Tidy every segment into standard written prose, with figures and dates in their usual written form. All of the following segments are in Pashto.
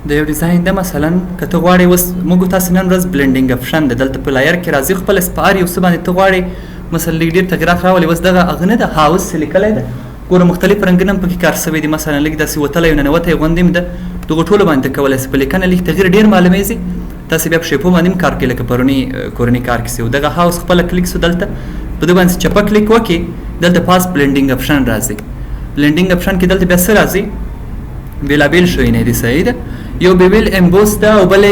د یو ډیزاین ده. مثلا که ته غواړې اوس موږ تاسو نن ورځ blending option ده، دلته په layer کې راځي خپل سپار یو څه باندې ته غواړې مثلا لږ ډېر تغیرات راولې. اوس دغه هغه نه ده house چې لیکلی ده، ګوره مختلف رنګونه هم پکې کار سوي دي. مثلا لږ داسې وتلی ننوتی غوندې هم ده، دغو ټولو باندې ته کولی سې په لیکنه لږ تغییر ډېر معلومېږي. تاسې بیا په shape و باندې هم کار کوئ لکه پروني کورني کار کې سي. دغه house خپله کلیک سو، دلته په ده باندې چپه کلیک وکړې، دلته پاس blending option راځي. blending option کې دلته بیا څه راځي؟ بېلابېل شیونه دي، صحیح ده. یو bevel emboss ده او بل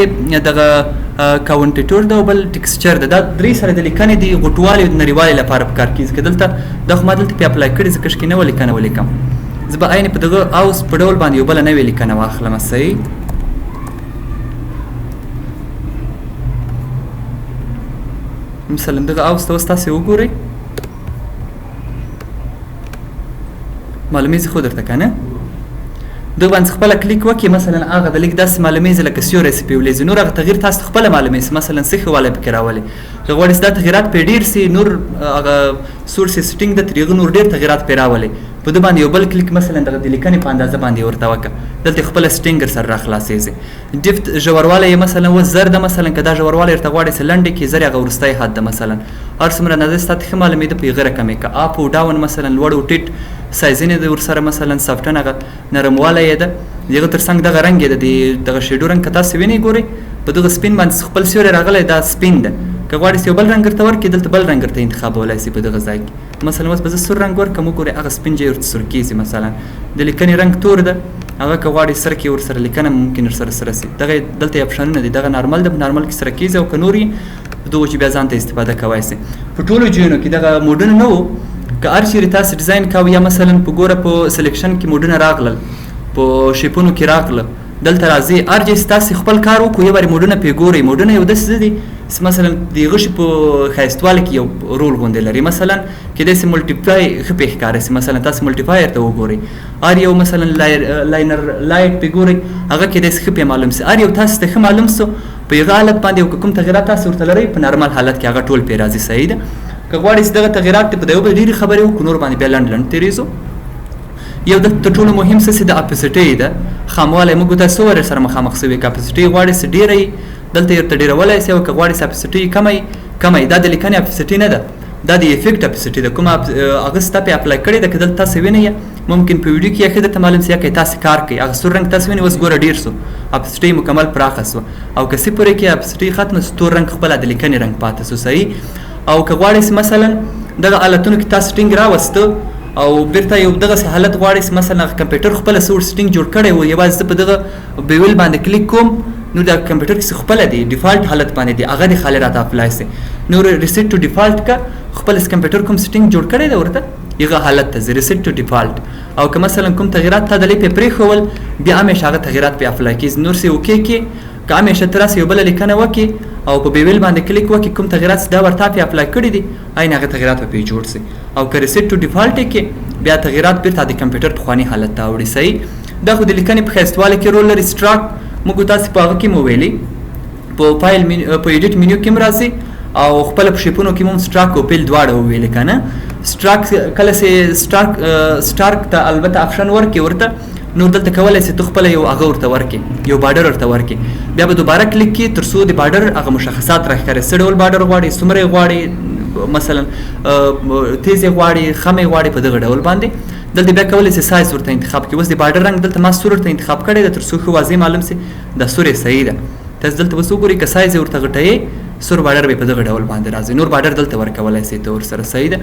دغه contour ده او بل texture ده. دا درې سره د لیکنې د غټوالي او د نریوالي لپاره په کار کېږي. که دلته دا خو ما دلته پې apply کړي، زه کشکې نوې لیکنه ولیکم، زه به عین په دغه house په ډول باندې یو بله نوې لیکنه واخلم، صحیح. مثلا دغه house ته اوس تاسې وګورئ، معلومېږي خو درته که نه؟ دغه باندې خپله کلیک وکړي، مثلا هغه د لیک داسې معلومېږي لکه سیوری سي پرې ولیځي. نور هغه تغییر تاسو ته خپله معلومېږي، مثلا څه ښه والی پکې راولي. که غواړې چې دا تغییرات پرې ډېر سي، نور هغه source setting ده، ترې هغه نور ډېر تغییرات پرې راولي. په ده باندې یو بل کلیک مثلا دغه د لیکنې په اندازه باندې ورته وکړه، دلته خپله setting سره راخلاصېږي. depth ژوروالی یې مثلا اوس 1000 ده، مثلا که دا ژوروالی ورته غواړې چې لنډې کړې، 1000 هغه وروستی حد ده. مثلا هر څومره اندازه ستا ته ښه معلومېده په هغه رقم یې که up او down مثلا لوړ او ټیټ سایزونه دی ورسره، مثلا soften هغه نرموالی یې ده. د هغه تر څنګ دغه رنګ یې ده، د دغه shadow رنګ که تاسې وینئ ګورئ په دغه سپین باندې خپل سیوری راغلی، دا سپین ده. که غواړې چې یو بل رنګ ورته ورکړې، دلته بل رنګ ورته انتخابولی سي په دغه ځای کې. مثلا اوس به زه سور رنګ ورکړم، وګورئ هغه سپین ځای ورته سور کېږي. مثلا د لیکنې رنګ تور ده، هغه که غواړې سره کې ورسره لیکنه ممکن ورسره سره سي. دغه دلته یې option ونه دي، دغه normal ده، په normal کې سره کېږي، او که نور یې په دغو چې بیا ځان ته استفاده کوی سي. په ټولو ځایونو کې دغه mode ونه نه وو، که هر چیرې تاسې ډیزاین کوئ یا مثلا په ګوره په selection کې mode ونه راغلل، په shape ونو کې راغله، دلته راځي هر ځای چې تاسې خپل کار وکړو یو وارې mode ونه پرې ګورئ. mode ونه یو داسې څه دي چې مثلا د هغه شي په ښایستوالي کې یو رول غوندې لري. مثلا کېدای شي multiply ښه پرې ښکاره شي، مثلا تاسې multiplier ته وګورئ، هر یو مثلا linear light پرې ګورئ، هغه کېدای شي ښه پرې معلوم شي. هر یو تاسې ته ښه معلوم شو په هغه حالت باندې، او که کوم تغییرات تاسې ورته لرئ په normal حالت کې هغه ټول پرې راځي، صحیح ده. که غواړئ چې دغه تغییرات په دې بل ډېرې خبرې وکړو، نور باندې بیا لنډ لنډ تېرېږو. یو د تر ټولو مهم څه چې د opacity ده، خاموالی. موږ تاسو څو وارې سره مخامخ سوي، که opacity غواړئ چې ډېره یي دلته یې ورته ډېرولی سي، او که غواړئ چې opacity یې کمه یي کمه یي. دا د لیکنې opacity نه ده، دا د effect opacity ده، کومه هغه ستا پې apply کړې ده. که دلته تاسې وینئ ممکن په ویډیو کې یې ښه درته معلوم سي، یا که تاسې کار کوئ هغه سور رنګ تاسې وینئ اوس ګوره ډېر سو، opacity یې مکمل پراخه سوه، او که صفر یې کړې opacity یې ختمه سو، تور رنګ خپله د لیکنې رنګ پاتې سو، صحیح. او که غواړئ چې مثلا دغه حالتونو کې تاسو setting راوسته او بیرته یو دغسې حالت غواړئ چې مثلا هغه کمپیوټر خپله څه ور setting جوړ کړی و، یوازې زه په دغه bevel باندې کلیک کوم، نو دا کمپیوټر کې څه خپله دی default حالت باندې دی، هغه دې خالي راته apply سي. نور reset to default که خپل کمپیوټر کوم setting جوړ کړی دی ورته هغه حالت ته ځي، reset to default. او که مثلا کوم تغییرات تا د لې پې پرېښول، بیا همیشه هغه تغییرات پې apply کېږي. نور سي okay کې که همیشه ته راسې یو بله لیکنه وکړې او په bevel باندې کلیک وکړې، کوم تغییرات چې دا ورته پې apply کړي دي عین هغه تغییرات به پې جوړ سي. او که reset to default یې کې بیا تغییرات بیرته د کمپیوټر پخواني حالت ته اوړي، صحیح. دا خو د لیکنې په ښایستوالي کې رول لري. stroke موږ تاسې په هغه کې مو ویلي، په file په edit menu کې هم راځي، او خپله په shape ونو کې مو هم stroke او fill دواړه وویلې که نه. stroke کله چې stroke ته البته option ورکړې ورته، نور دلته کولی سې ته خپله یو هغه ورته ورکړې، یو border ورته ورکړې، بیا به دوباره کلیک کړې تر څو د border هغه مشخصات راښکاري، څه ډول border غواړې، څومره یې غواړې، مثلا تیز یې غواړې، خم یې غواړې، په دغه ډول باندې. دلته بیا کولی سې سایز ورته انتخاب کړې. اوس د border رنګ دلته ما سور ورته انتخاب کړی دی تر څو ښه واضح معلوم سي دا سور یې صحیح ده. تاسو دلته اوس وګورئ که سایز یې ورته غټوې سور border به په دغه ډول باندې راځي، نور border دلته ورکولی سې ته ورسره، صحیح ده.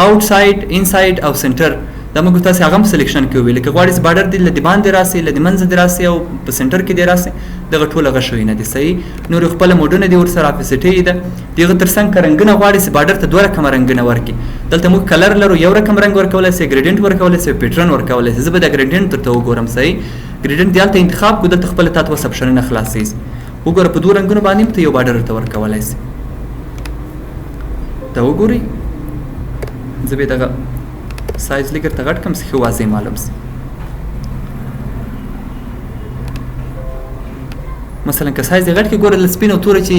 outside، inside او center، دا موږ تاسې هغه هم selection کې وویل. که غواړې چې border دې له دې باندې راسي، له دې منځه دې راسي او په center کې دې راسي، دغه ټول هغه شیونه دي، صحیح. نور خپله mode ونه دي ورسره، opacity یې ده. د هغه تر څنګ که رنګونه غواړې چې border ته دوه رقمه رنګونه ورکړي، دلته موږ color لرو، یو رقم رنګ ورکولی سي، gradient ورکولی سي، pattern ورکولی سي. زه به دا gradient درته وګورم، صحیح. gradient دې هلته انتخاب کړو، دلته خپله تا ته اوس option ونه خلاصېږي. وګوره په دوو رنګونو باندې هم ته یو border ورته ورکولی سي. ته وګورئ، زه به یې دغه سایز لږ درته غټ کړم چې ښه واضح معلوم سي. مثلا که سایز یې غټ کړې، ګوره له سپین او توره چې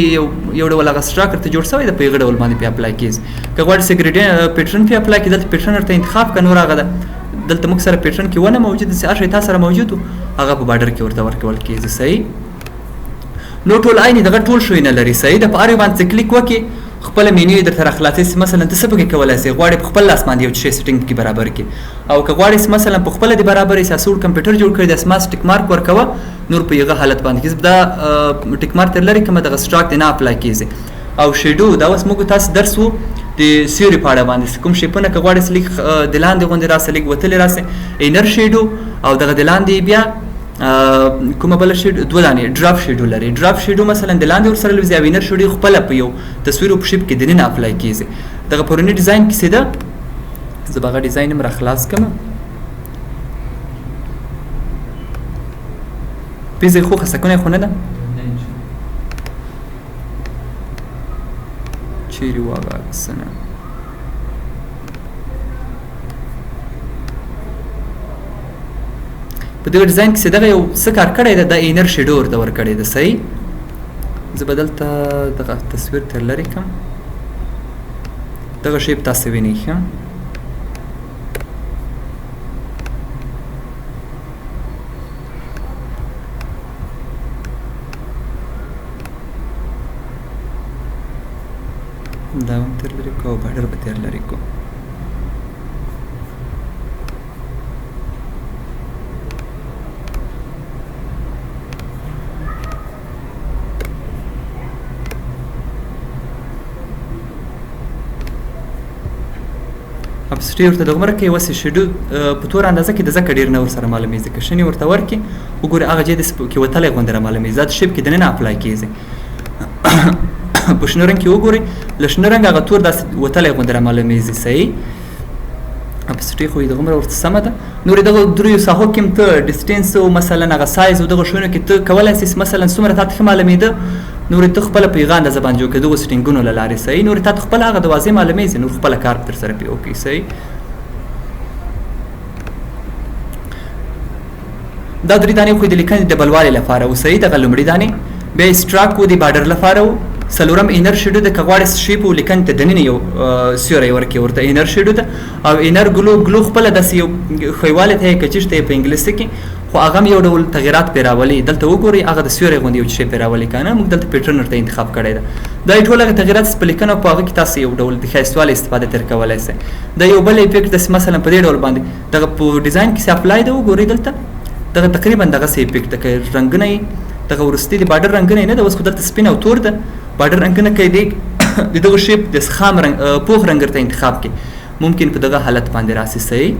یو ډول هغه stroke ورته جوړ سوی ده، په هغه ډول باندې پې apply کېږي. که غواړې چې pattern پې apply کړې، دلته pattern ورته انتخاب کړه، نور هغه ده دلته موږ سره pattern کې ونه موجود چې هر شی تا سره موجود هغه په border کې ورته ورکول کېږي. صحیح، نو ټول عین دغه ټول شیونه لري. صحیح ده، په هر یو باندې کلیک وکړي خپله مینیو یې درته راخلاصوي چې مثلا ته څه پکې کولی سې، غواړې په خپل لاس باندې یو شی setting پکې برابر کړي، او که غواړې چې مثلا په خپله دې برابر سي سوړ کمپیوټر جوړ کړی د سماس tick mark ورکوه، نور په هغه حالت باندې کېږي. دا tick mark تر لرې کومه دغه stroke دې نه apply کېږي. او shadow دا اوس موږ تاسو درس وو د سیوري په اړه باندې، کوم shape ونه که غواړې چې لږ د لاندې غوندې راسه، لږ وتلې راسه، inner shadow او دغه د لاندې بیا کومه بله shadow، دوه دانې drop shadow لري. drop shadow مثلا د لاندې ورسره لوځي او inner shadow خپله په یو تصویر او په shape کې دننه apply کېږي. دغه پروني design کې څه ده، زه به هغه design هم راخلاص کړم. پیزې خو خسکونه خو نه ده، چیرې وه هغه عکسونه؟ په دغه design کې دغه یو څه کار کړی ده، دا inner shadow ورته ورکړی ده. صحیح، زه به دلته دغه تصویر تر لرې کړم، دغه shape تاسو وینئ. ښه، دا هم تر لرې کوو، border به تر لرې کوو. opacity ورته دغومره کوي، اوس یې shadow په توره اندازه کې د ځکه ډېر نه ورسره معلومېږي، که شنې ورته ورکړي وګورئ هغه ځای داسې کې وتلی غوندې را معلومېږي، دا د shape کې دننه apply کېږي. په شنه رنګ کې وګورئ، له شنه رنګ هغه تور داسې وتلی غوندې را معلومېږي. صحیح، opacity خو یې دغومره ورته سمه ده. نور دغه دریو ساحو کې هم ته distance او مثلا هغه سایز او دغه شیونو کې ته کولی سې مثلا څومره تا ته ښه معلومېده، نور ته خپله په هغه اندازه باندې جوړ کړې دغو setting ونو له لارې. صحیح، نور تا ته خپله هغه د واضح معلومېږي، نور خپله کار تر سره پرې وکړي. صحیح، دا درې دانې خو د لیکنې د ډبلوالي لپاره و. صحیح، دغه لومړي دانې، بیا stroke و د border لپاره و، څلورم inner shadow ده، که غواړې shape و لیکنې ته دننه یو سیوری ورکړي ورته inner shadow ده. او inner glow، glow خپله داسې یو ښویوالی ته یې که چېرته یې په انګلیسي کې، خو هغه هم یو ډول تغیرات پرې راولي. دلته وګورئ هغه د سیوری غوندې یو شی پرې راولي که نه، موږ دلته pattern ورته انتخاب کړی ده. دا یې ټول هغه تغیرات په لیکنه په هغه کې تاسو یو ډول د ښایستوالي استفاده ترې کولی شئ. دا یو بل effect داسې مثلا په دې ډول باندې دغه په design کې apply ده. وګورئ دلته دغه تقریبا دغسې effect ده، که رنګونه یې دغه وروستي د border رنګونه یې نه ده، اوس خو دلته سپین او تور ده، border رنګونه که دې د دغه shape د خام رنګ پوخ رنګ ورته انتخاب کړي، ممکن په دغه حالت باندې راسي. صحیح،